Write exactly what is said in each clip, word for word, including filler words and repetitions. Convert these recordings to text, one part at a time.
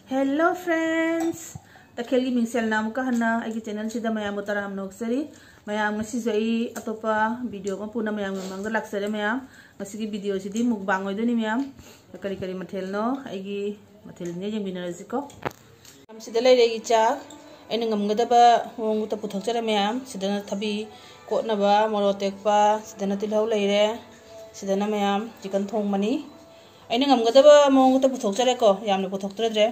Hello friends, ꯇꯈꯦꯜꯒꯤ ꯃꯤꯡꯁꯦꯜꯅ ꯑꯃꯨꯛꯀ ꯍꯟꯅ ꯑꯩꯒꯤ ꯆꯦꯅꯦꯜꯁꯤꯗ ꯃꯌꯥꯝꯕꯨ ꯇꯔꯥꯝꯅ ꯑꯣꯛꯆꯔꯤ꯫ ꯃꯌꯥꯝ, ꯉꯁꯤꯁꯨ ꯑꯩ ꯑꯇꯣꯞꯄ ꯚꯤꯗꯤꯑꯣ ꯑꯃ ꯄꯨꯅ ꯃꯌꯥꯝꯒꯤ ꯃꯃꯥꯡꯗ ꯂꯥꯛꯆꯔꯦ꯫ ꯃꯌꯥꯝ, ꯉꯁꯤꯒꯤ ꯚꯤꯗꯤꯑꯣꯁꯤꯗꯤ ꯃꯨꯛꯕꯥꯡ ꯑꯣꯏꯗꯣꯏꯅꯤ꯫ ꯃꯌꯥꯝ, ꯀꯔꯤ ꯀꯔꯤ ꯃꯊꯦꯜꯅꯣ? ꯑꯩꯒꯤ ꯃꯊꯦꯜꯅꯦ, ꯌꯦꯡꯃꯤꯟꯅꯔꯁꯤꯀꯣ꯫ ꯃꯌꯥꯝ, ꯁꯤꯗ ꯂꯩꯔꯦ ꯑꯩꯒꯤ ꯆꯥꯛ꯫ ꯑꯩꯅ ꯉꯝꯒꯗꯕ ꯃꯑꯣꯡꯗ ꯄꯨꯊꯣꯛꯆꯔꯦ꯫ ꯃꯌꯥꯝ, ꯁꯤꯗꯅ ꯊꯕꯤ ꯀꯣꯠꯅꯕ ꯃꯣꯔꯣꯛ ꯑꯇꯦꯛꯄ, ꯁꯤꯗꯅ ꯇꯤꯜꯍꯧ ꯂꯩꯔꯦ, ꯁꯤꯗꯅ ꯃꯌꯥꯝ ꯆꯤꯀꯟ ꯊꯣꯡꯕꯅꯤ꯫ ꯑꯩꯅ ꯉꯝꯒꯗꯕ ꯃꯑꯣꯡꯗ ꯄꯨꯊꯣꯛꯆꯔꯦꯀꯣ, ꯌꯥꯝꯅ ꯄꯨꯊꯣꯛꯇ꯭ꯔꯗ꯭ꯔꯦ꯫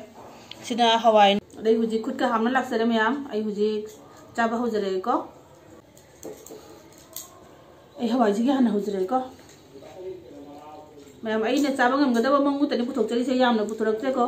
ꯁꯤꯅ ꯍꯋꯥꯏ꯫ ꯑꯗꯩ ꯍꯧꯖꯤꯛ ꯈꯨꯠꯀ ꯍꯥꯝꯅ ꯂꯥꯛꯆꯔꯦ꯫ ꯃꯌꯥꯝ, ꯑꯩ ꯍꯧꯖꯤꯛ ꯆꯥꯕ ꯍꯧꯖꯔꯒꯦꯀꯣ꯫ ꯑꯩ ꯍꯋꯥꯏꯁꯤꯒꯤ ꯍꯥꯟꯅ ꯍꯧꯖꯔꯒꯦꯀꯣ꯫ ꯃꯌꯥꯝ, ꯑꯩꯅ ꯆꯥꯕ ꯉꯝꯒꯗꯕ ꯃꯑꯣꯡꯗꯅꯤ ꯄꯨꯊꯣꯛꯆꯔꯤꯁꯦ, ꯌꯥꯝꯅ ꯄꯨꯊꯣꯔꯛꯇ꯭ꯔꯦꯀꯣ꯫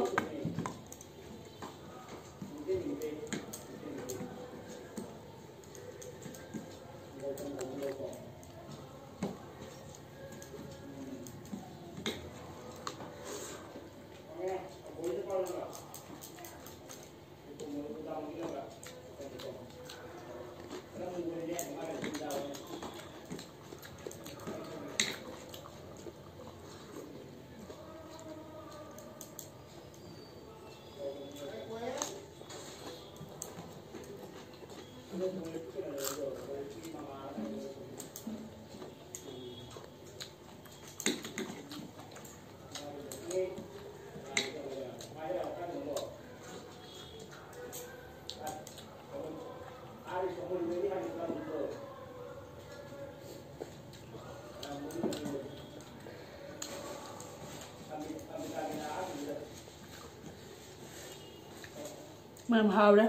ꯃꯌꯥꯝ, ꯍꯥꯎꯔꯦ꯫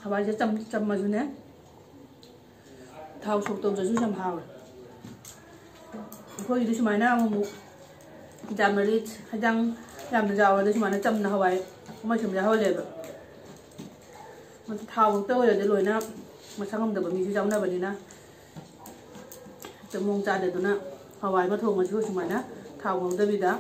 ꯍꯋꯥꯏꯁꯦ ꯆꯝ-, ꯆꯝꯃꯁꯨꯅꯦ, ꯊꯥꯎ ꯁꯣꯛ ꯇꯧꯗ꯭ꯔꯁꯨ ꯌꯥꯝ ꯍꯥꯎꯔꯦ꯫ ꯑꯩꯈꯣꯏꯒꯤꯗꯤ ꯁꯨꯃꯥꯏꯅ ꯑꯃꯨꯛ ꯑꯃꯨꯛ ꯌꯥꯝꯅ ꯔꯤꯆ, ꯍꯦꯟꯖꯥꯡ ꯌꯥꯝꯅ ꯌꯥꯎꯔꯗꯤ ꯁꯨꯃꯥꯏꯅ ꯆꯝꯅ ꯍꯋꯥꯏ ꯑꯃ ꯁꯨꯝ ꯌꯥꯎꯍꯜꯂꯦꯕ꯫ ꯃꯁꯤ ꯊꯥꯎ ꯈꯛꯇ ꯑꯣꯏꯔꯗꯤ ꯂꯣꯏꯅ ꯃꯁꯥ ꯉꯝꯗꯕ ꯃꯤꯁꯨ ꯌꯥꯎꯅꯕꯅꯤꯅ, ꯍꯦꯛꯇ ꯃꯑꯣꯡ ꯆꯥꯗꯦ꯫ ꯑꯗꯨꯅ ꯍꯋꯥꯏ ꯑꯃ ꯊꯣꯡꯉꯁꯨ ꯁꯨꯃꯥꯏꯅ ꯊꯥꯎ ꯉꯧꯗꯕꯤꯗ꯫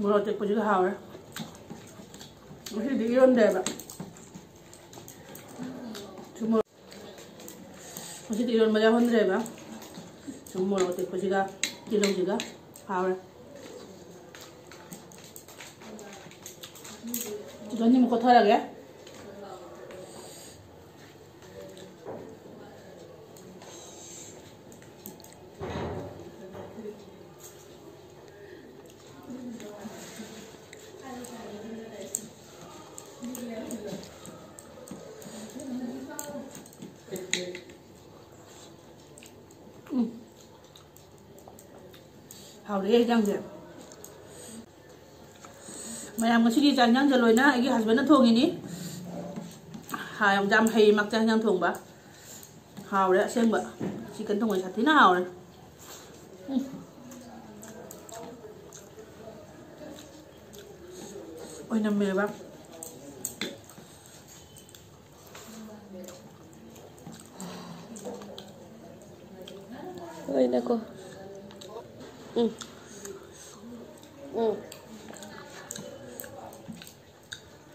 ꯃꯣꯔꯣꯛ ꯑꯇꯦꯛꯄꯁꯤꯒ ꯍꯥꯎꯔꯦ꯫ ꯉꯁꯤꯗꯤ ꯏꯔꯣꯟꯗꯦꯕ꯫ ꯁꯨꯝ ꯃꯣꯔꯣꯛ-, ꯉꯁꯤꯗꯤ ꯏꯔꯣꯟꯕ ꯌꯥꯎꯍꯟꯗ꯭ꯔꯦꯕ꯫ ꯁꯨꯝ ꯃꯣꯔꯣꯛ ꯑꯇꯦꯛꯄꯁꯤꯒ ꯇꯤꯜꯍꯧꯁꯤꯒ ꯍꯥꯎꯔꯦ꯫ ꯆꯤꯛꯀꯟꯁꯤ ꯑꯃꯨꯛ ꯀꯣꯠꯊꯔꯒꯦ꯫ ꯎꯝ꯫ ꯍꯥꯎꯔꯦ ꯏꯟꯖꯥꯡꯁꯦ꯫ ꯃꯌꯥꯝ, ꯉꯁꯤꯒꯤ ꯆꯥꯛ ꯏꯟꯖꯥꯡꯁꯦ ꯂꯣꯏꯅ ꯑꯩꯒꯤ husbandꯅ ꯊꯣꯡꯉꯤꯅꯤ꯫ ꯍꯥ, ꯌꯥꯝ, ꯌꯥꯝ ꯍꯩ ꯃꯥ ꯆꯥꯛ ꯏꯟꯖꯥꯡ ꯊꯣꯡꯕ꯫ ꯍꯥꯎꯔꯦ ꯑꯁꯦꯡꯕ꯫ ꯆꯤꯛꯀꯟ ꯊꯣꯡꯕ ꯁꯥꯊꯤꯅ ꯍꯥꯎꯔꯦ꯫ ꯎꯝ꯫ ꯑꯣꯏꯅꯝꯃꯦꯕ꯫ ꯂꯣꯏꯅꯀꯣ꯫ ꯎꯝ꯫ ꯎꯝ꯫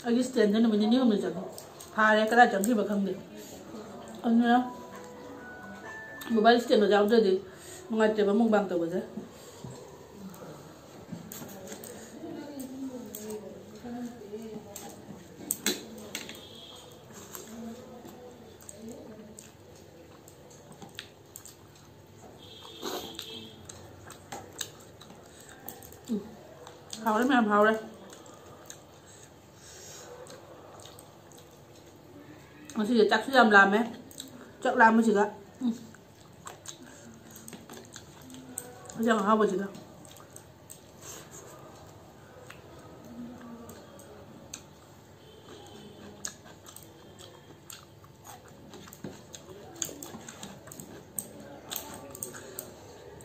ꯑꯩꯒꯤ standꯗ ꯅꯨꯃꯤꯠ ꯅꯤꯅꯤ ꯍꯨꯝꯅꯤ ꯆꯪꯉꯤ꯫ ꯐꯥꯔꯦ, ꯀꯗꯥꯏ ꯆꯪꯈꯤꯕ ꯈꯪꯗꯦ꯫ ꯑꯗꯨꯅ mobile standꯗꯣ ꯌꯥꯎꯗ꯭ꯔꯗꯤ ꯅꯨꯡꯉꯥꯏꯇꯦꯕ mukbang ꯇꯧꯕꯁꯦ꯫ ꯎꯝ꯫ ꯍꯥꯎꯔꯦ ꯃꯌꯥꯝ, ꯍꯥꯎꯔꯦ꯫ ꯉꯁꯤꯁꯦ ꯆꯥꯛꯁꯨ ꯌꯥꯝ ꯂꯥꯝꯃꯦ꯫ ꯆꯥꯛ ꯂꯥꯝꯕꯁꯤꯒ, ꯎꯝ꯫ ꯏꯟꯖꯥꯡ ꯑꯍꯥꯎꯕꯁꯤꯒ꯫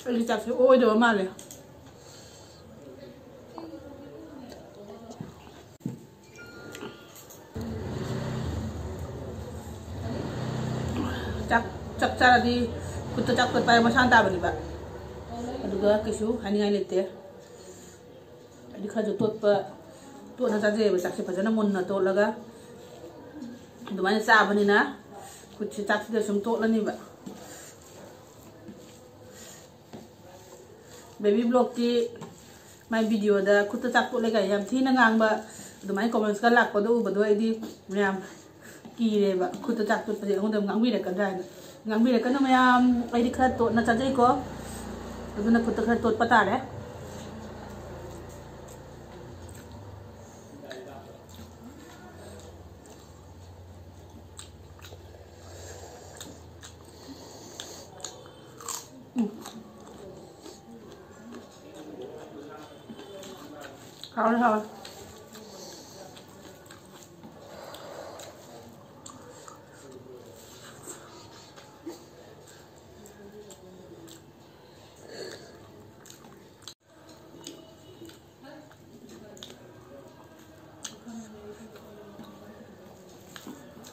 ꯑꯩꯒꯤ ꯆꯥꯛꯁꯦ ꯑꯣꯏꯗꯕ ꯃꯥꯜꯂꯦ꯫ ꯆꯥꯛ, ꯆꯥꯛ ꯆꯥꯔꯗꯤ ꯈꯨꯠꯇ ꯆꯥꯛ ꯄꯥꯏꯕ ꯃꯁꯥꯅ ꯇꯥꯕꯅꯦꯕ꯫ ꯑꯗꯨꯒ ꯀꯩꯁꯨ ꯍꯥꯏꯅꯤꯡꯉꯥꯏ ꯂꯩꯇꯦ꯫ ꯑꯩꯗꯤ ꯈꯔꯁꯨ ꯇꯣꯠꯄ, ꯇꯣꯠꯅ ꯆꯥꯖꯩꯑꯕ, ꯆꯥꯛꯁꯦ ꯐꯖꯅ ꯃꯨꯟꯅ ꯇꯣꯠꯂꯒ꯫ ꯑꯗꯨꯃꯥꯏꯅ ꯆꯥꯕꯅꯤꯅ ꯈꯨꯠꯁꯦ ꯆꯥꯛꯁꯤꯗ ꯁꯨꯝ ꯇꯣꯠꯂꯅꯤꯕ꯫ ꯕꯦꯕꯤ ꯕ꯭ꯂꯣꯛꯇꯤ ꯃꯥꯏ ꯚꯤꯗꯤꯑꯣꯗ ꯈꯨꯠꯇ ꯆꯥꯛ ꯇꯣꯠꯂꯦ ꯀꯥꯏꯅ ꯌꯥꯝ ꯊꯤꯅ ꯉꯥꯡꯕ, ꯑꯗꯨꯃꯥꯏꯅ ꯀꯣꯃꯦꯟꯁꯀ ꯂꯥꯛꯄꯗꯣ ꯎꯕꯗꯣ ꯑꯩꯗꯤ ꯃꯌꯥꯝ ꯀꯤꯔꯦꯕ꯫ ꯈꯨꯠꯇ ꯆꯥꯛ ꯇꯣꯠꯄꯁꯦ ꯑꯩꯉꯣꯟꯗ ꯉꯥꯡꯕꯤꯔꯛꯀꯗ꯭ꯔꯥ ꯍꯥꯏꯅ꯫ ꯉꯥꯡꯕꯤꯔꯛꯀꯅꯨ ꯃꯌꯥꯝ, ꯑꯩꯗꯤ ꯈꯔ ꯇꯣꯠꯅ ꯆꯥꯖꯩꯀꯣ, ꯑꯗꯨꯅ ꯈꯨꯠꯇ ꯈꯔ ꯇꯣꯠꯄ ꯇꯥꯔꯦ꯫ ꯎꯝ꯫ ꯍꯥꯎꯔꯦ, ꯍꯥꯎꯔꯦ꯫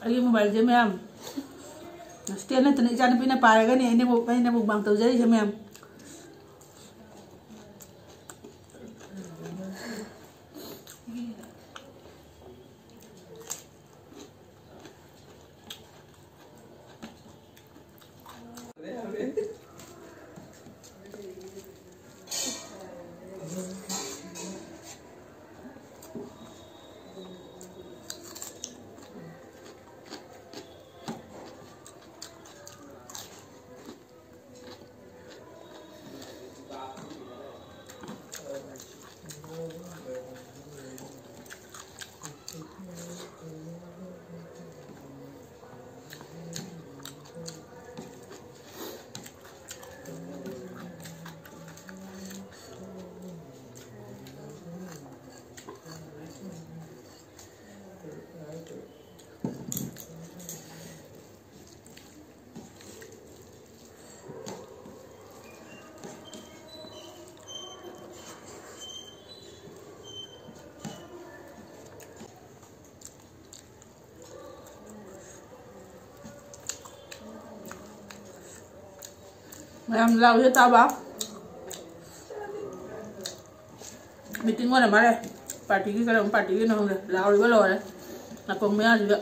ꯑꯩꯒꯤ ꯃꯣꯕꯥꯏꯜꯁꯦ ꯃꯌꯥꯝ, ꯁ꯭ꯇꯦꯟ ꯅꯠꯇꯅ ꯏꯆꯥꯅꯨꯄꯤꯅ ꯄꯥꯏꯔꯒꯅꯤ ꯑꯩꯅ ꯃꯨꯛ-, ꯑꯩꯅ ꯃꯨꯛꯕꯥꯡ ꯇꯧꯖꯔꯤꯁꯦ ꯃꯌꯥꯝ꯫ ꯃꯌꯥꯝ ꯂꯥꯎꯁꯦ ꯇꯥꯕ꯫ ꯃꯤꯇꯤꯡ ꯑꯣꯏꯔ ꯃꯥꯜꯂꯦ꯫ ꯄꯥꯔꯇꯤꯒꯤ ꯀꯔꯝꯕ ꯄꯥꯔꯇꯤꯒꯤꯅꯣ ꯈꯪꯗꯦ꯫ ꯂꯥꯎꯔꯤꯕ ꯂꯣꯏꯔꯦ ꯅꯥꯀꯣꯡ ꯃꯌꯥꯁꯤꯗ꯫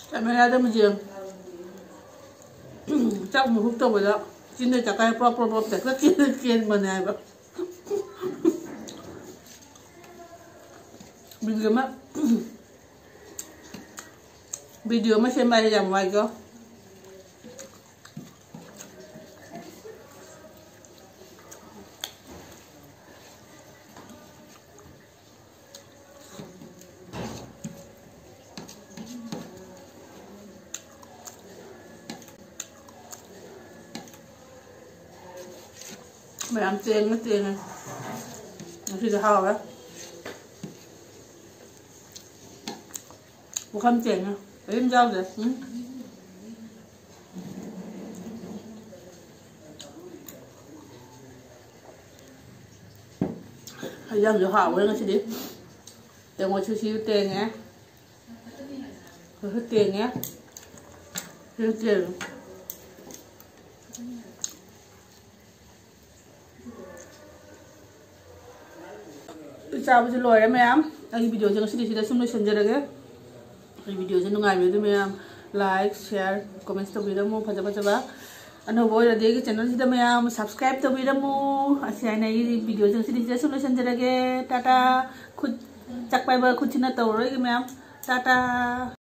ꯀꯦꯃꯦꯔꯥꯗ ꯑꯃꯨꯛ ꯌꯦꯡ꯫ ꯆꯥꯛ ꯑꯃꯨꯛ ꯍꯨꯞ ꯇꯧꯕꯗ ꯆꯤꯟꯗ ꯆꯥꯛꯀꯥꯏ ꯄ꯭ꯔꯣꯞ ꯄ꯭ꯔꯣꯞ ꯄ꯭ꯔꯣꯞ ꯇꯧꯔꯒ ꯆꯦꯟ-, ꯆꯦꯟꯕꯅꯦ ꯍꯥꯏꯕ꯫ ꯚꯤꯗꯤꯑꯣ ꯑꯃ, ꯚꯤꯗꯤꯑꯣ ꯑꯃ ꯁꯦꯝꯕ ꯍꯥꯏꯁꯦ ꯌꯥꯝ ꯋꯥꯏꯀꯣ꯫ ꯃꯌꯥꯝ ꯆꯦꯡꯉ ꯆꯦꯡꯉꯦ꯫ ꯉꯁꯤꯗꯤ ꯍꯥꯎꯔꯦ꯫ ꯄꯨꯈꯝ ꯆꯦꯡꯉꯦ꯫ ꯀꯔꯤꯝ ꯌꯥꯎꯗꯦ꯫ ꯎꯝ꯫ ꯍꯦꯟꯖꯥꯡꯁꯨ ꯍꯥꯎꯋꯦ ꯉꯁꯤꯗꯤ꯫ ꯇꯦꯡꯉꯣꯠꯁꯨ ꯁꯤꯁꯨ ꯇꯦꯡꯉꯦ꯫ ꯁꯤꯁꯨ ꯇꯦꯡꯉꯦ꯫ ꯁꯤꯁꯨ ꯇꯦꯡꯉꯦ꯫ ꯆꯥꯕꯁꯨ ꯂꯣꯏꯔꯦ ꯃꯌꯥꯝ꯫ ꯑꯩꯒꯤ ꯚꯤꯗꯤꯑꯣꯁꯦ ꯉꯁꯤꯗꯤ ꯁꯤꯗ ꯁꯨꯝ ꯂꯣꯏꯁꯤꯟꯖꯔꯒꯦ꯫ ꯑꯩ ꯚꯤꯗꯤꯑꯣꯁꯦ ꯅꯨꯡꯉꯥꯏꯕꯤꯔꯗꯤ ꯃꯌꯥꯝ like, share, comments ꯇꯧꯕꯤꯔꯝꯃꯨ꯫ ꯐꯖ ꯐꯖꯕ ꯑꯅꯧꯕ ꯑꯣꯏꯔꯗꯤ ꯑꯩꯒꯤ ꯆꯦꯅꯦꯜꯁꯤꯗ ꯃꯌꯥꯝ subscribe ꯇꯧꯕꯤꯔꯝꯃꯨ꯫ ꯑꯁꯤ ꯍꯥꯏꯅ ꯑꯩꯒꯤ ꯚꯤꯗꯤꯑꯣꯁꯦ ꯉꯁꯤꯗꯤ ꯁꯤꯗ ꯁꯨꯝ ꯂꯣꯏꯁꯤꯟꯖꯔꯒꯦ꯫ ꯇꯥꯇꯥ꯫ ꯈꯨꯠ ꯆꯥꯛ ꯄꯥꯏꯕ ꯈꯨꯠꯁꯤꯅ ꯇꯧꯔꯔꯣꯏꯒꯦ ꯃꯌꯥꯝ꯫ ꯇꯥꯇꯥ꯫